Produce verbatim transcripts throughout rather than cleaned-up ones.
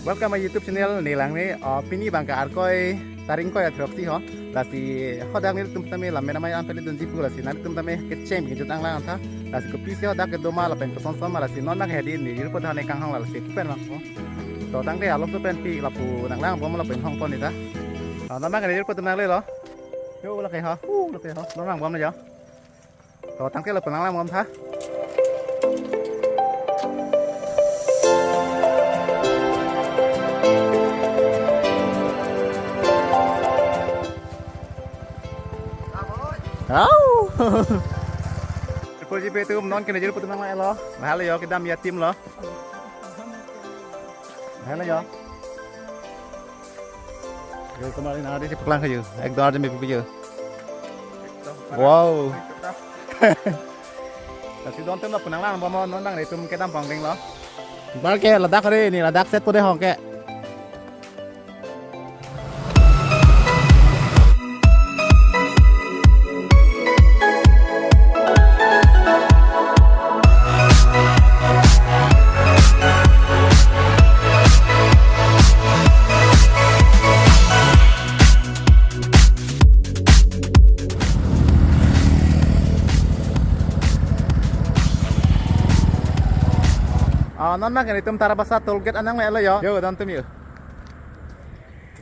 Welcome my YouTube channel, ne lang ne, uh, pini abang ke Arkoi tarik ingkoi ra throksi ho. Lasi hadak nelitum tame lam mena mai an pele dunji pu, lasi nelitum tame kechem kejut nanglang tha. Lasi kopisi hadak kedo ma lapen kosonson ma, lasi non nang hedi ne jirpo tha ne kanghang, lasi pu pen lang ho. To tangte along so pen pi lapu nanglangbom lapen hongpon ni tha. To non nang ne jirpo tum nanglelo. Yo lake ho, uh, lake ho. Non langbom na jo. To tangte lapu nanglangbom tha. Au. Triple G P tum non ke ne jirpo tum nanglelo. Mahal yo kedam ya tim lo. Mahal yo. Yo kemarin ada si peklang kayu. Ek dolar jam pipi yo. Wow. Lasi don tum lapu nanglangbom non nang netum kedam pangding lo. Bar ke ladak hari ni ladak set pu de hong ke. Ah, non ma ke netum Tarabasa toll gate anang me lo yo. Yo, don tum yo.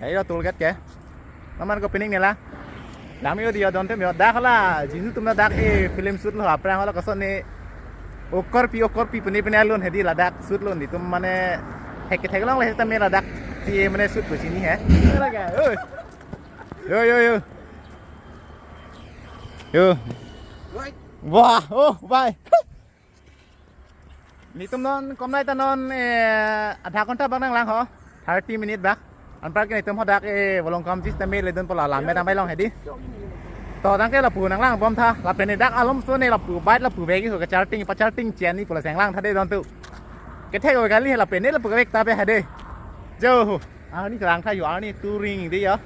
Ayo toll gate ke. Naman ko pining nila. Dam yo di yo don tum yo. Dak la, jinsu tum na dak e film shoot lo aphrang hala kason ne. Okor pi okor pi pini pini alun hedi ladak shoot lo netum mane hek thek long le tame ladak si mane shoot ko sini he. Yo yo yo. Yo. Wah, oh, bye. Netum non kom nai ta non, eh, adha ghonta bak nanglang ho, thirty minute bak. Anpar ke netum hadak, eh, Volongkom jis tame ledun pola lam me damai long hedi. To tangte lapu nanglangbom tha, lapen ne dak alom so ne lapu bike lapu bag ho ka charging pa charging chen ni pola senglang tha de don tu. Kethek o kali lapen ne lapu bag ta be hede. Jo. Arni kelang tha yo, arni touring de ya.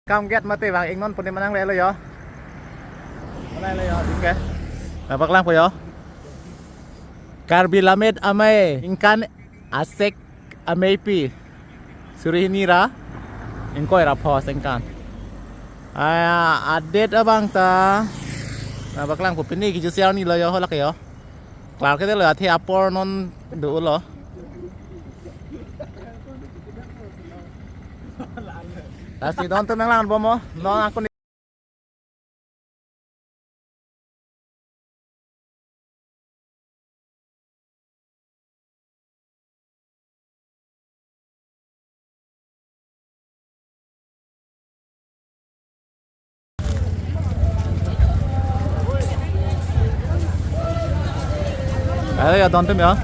Kam gate mate bang ingnon puni manang le lo yo. Manang le yo, oke. Nangpaklang po yo. Karbi Lammet Amei ingkan asek ameipi suri hini ra ingkoi ra pho sengkan. Ah, a-date abang ta. Nangpaklang po pini kejut siar ni lo yo, holak yo. Klar ke lo athe apor non do lo. Lasi don tum nanglangbom mo, non akun. Ayo ya, don tum ya.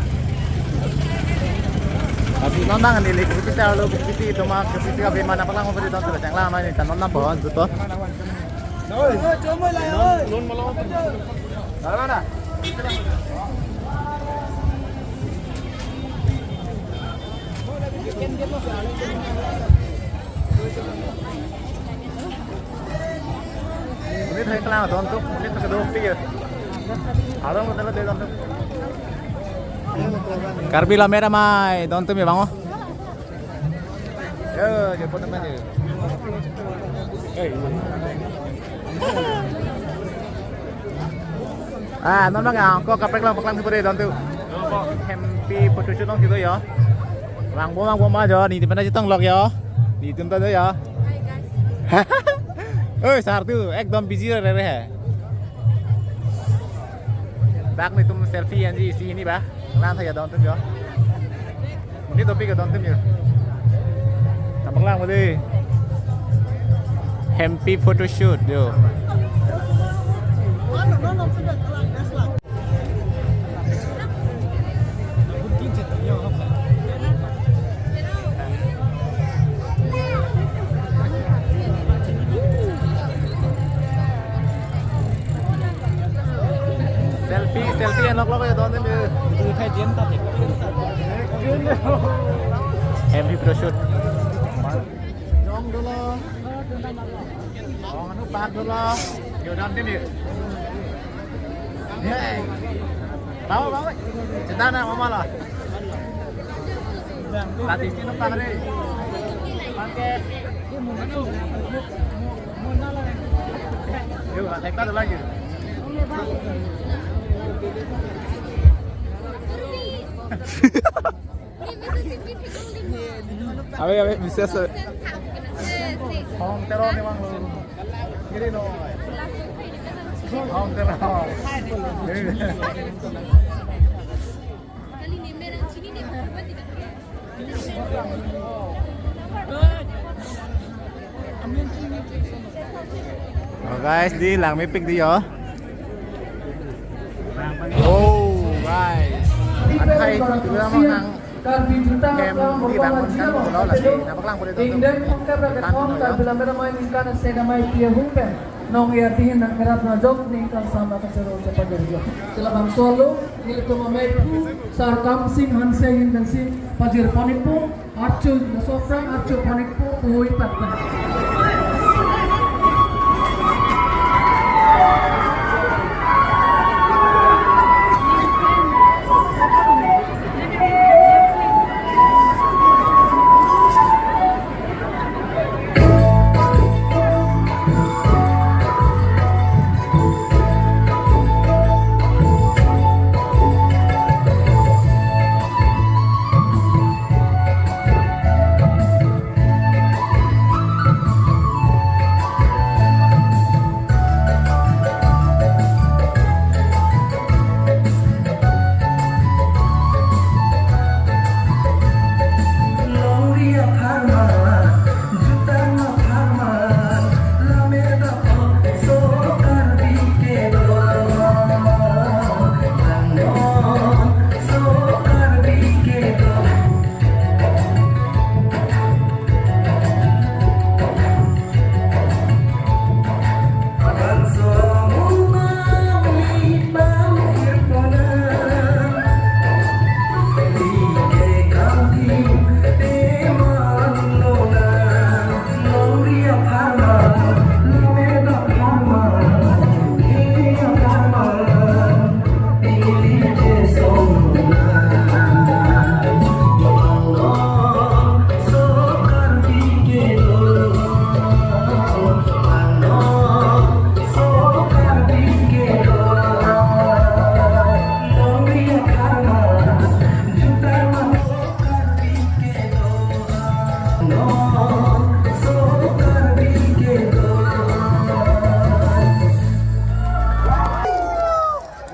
Lasi non nang neli kopisi arlo kopisi toma kopisi ka bimana palang kopisi don tum chenglang noi ni ta non nang pohon juto. Oi, oi, chomoi lai, oi. Lun, lun malo. Mana? Lang dontum, ini pakai dua puluh ya. Ada modal dari dontum. Karbi Lammet Amei, dontum ya bang oh. Ya, jemput teman ya. Ah, non bang, angko kaprek lang paklang si pare dontum. Hempi photoshoot nong si do ya. Langbo langbo ma jo, nelitum pen chetong lok ya. Nelitum ta do ya. Hi guys. Oi, sartu, ekdom busy re re hai. Dak nelitum selfie anji isi hini ba. Lang tha ya dontum ya. Monit dopik ya dontum ya. Tampang lang mo dei. Hempi photoshoot yo. Selfie, selfie enlok lok ya dontum ya. Hempi photoshoot. Jong dolo. Jong anu pak dolo. Yo dontum ya. Hey. Tahu, tahu. Cerita na mama lah. Tadi sini numpang deh. Pakai. Yuk, naik dulu lagi. Abe, abe, bisa se. Hong Terong ni bang lo. Kiri no. Hong Terong. Oh guys, di lang mepik di yo. Oh guys. Athai, kita mau nang Karbi Jutang Aklam Hempi Merupakan bangunkan Jiwa pulau lagi. Pedagog Napa kelang boleh tutup? Ingdeng Pangkep Rakyat Tan Hon Puno, ya. Karbi Lammet Amei ningkan asedamai pia hum pen nong-e atihin nangkerap nangkejok ningkan sama kachero chepajor jo. Selamat solo, nelitum amei phu, Sar Kamsing Hanse ahin pensi pajir pon-ikpo, archo, laso aphrang archo pon-ikpo, puhui patna.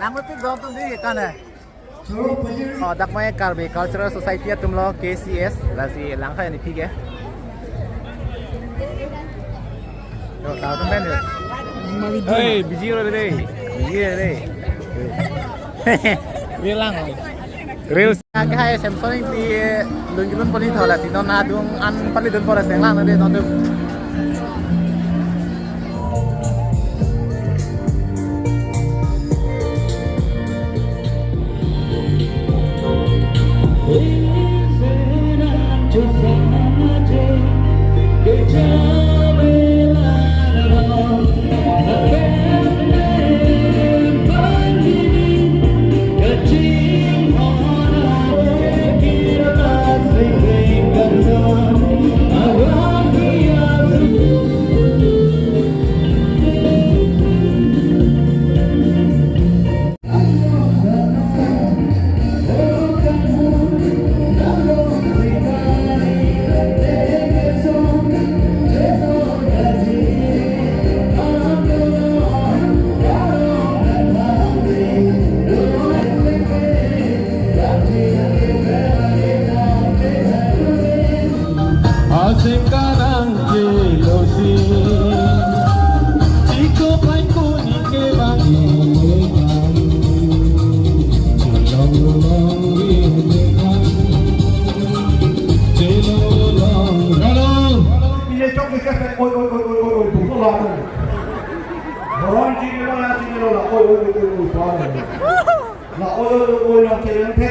Nang mepik dong tu di kan eh. Oh, dak mai Karbi Cultural Society atum lo, K C S, lasi langkha ini pige. Yo, tahu tuh men ya. Hei, busy lo deh. Busy deh. Bilang. Reels. Ake hai Samsung di lun gilun poni thola si non adung an pali dun pora seng lang deh non tuh.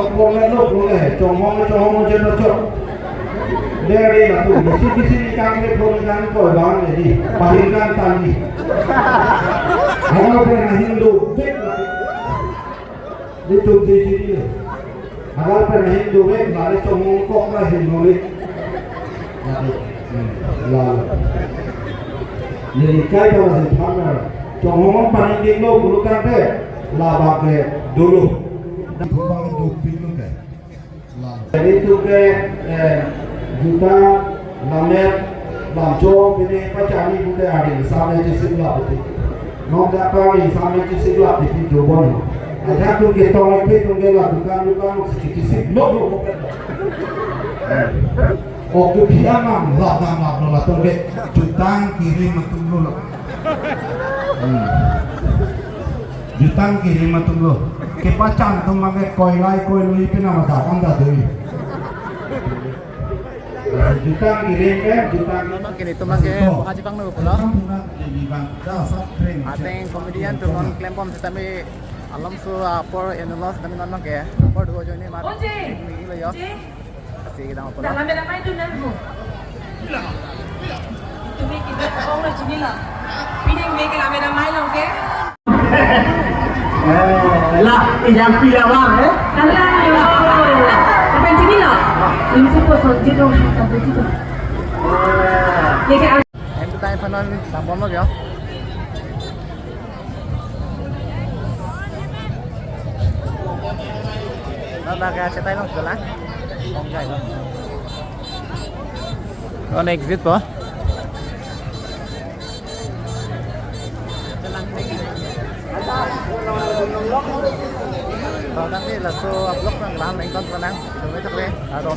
tong pon le lo pon le, chonghong chonghong je no chok. Dere la tu, bisi bisi ni kang le pon kang ko bang le di, pahin kang tang di. Agar pen ahin dovek la. Nelitum si si di. Agar pen ahin dovek la, le chonghong kok la hin no le. La tu. Hmm. La. Neli kai ta la si than na. Chonghong pahin ding lo pulotangte, labang ke dolo. Bang dopik lo ke. Jadi tu ke, eh, juta, lamet, lamchong, pini pachani pute ari, sampai chisik lap pute. Nong dapa ari, sampai chisik lap pute, jobon. Ajak tu ke tong, ke tong ke la, dukan, dukan, chisik lap lap pute. Eh. Oke, pia nang, lap, lap, lap, lap, lap, tong ke, jutang kiri matung lo, lap. Hmm. Jutang kiri matung lo. Kepachan atum mangke koilai koilui pina mada kam da doi. Jutang kiri ke, jutang. Mangke nelitum mangke, oh, buka jipang lo pulo. Jutang puna jadi bang, da sab kering. Ateng comedian atum non klembom setame alam su apor enulos setame non mangke. Apor duo joni mar. Oje. Ini lo yo. Oje. Kasi kita mau pulang. Dalam dalam itu nang bu. Tumi kita orang lah sini lah. Pini mereka lama dah main, oke? Eh, lah, yang pila bang, eh? Kalah, yo. Apa yang sini lah? Ini siapa sonjit dong, siapa itu? Ya, kayak Em tu tang panon tambom lo yo. Ba ba ka chetai long dola. Ong jai long. On exit po. Ba tang ke laso vlog nang lang nang ton panang. Tumai tak le. Adon.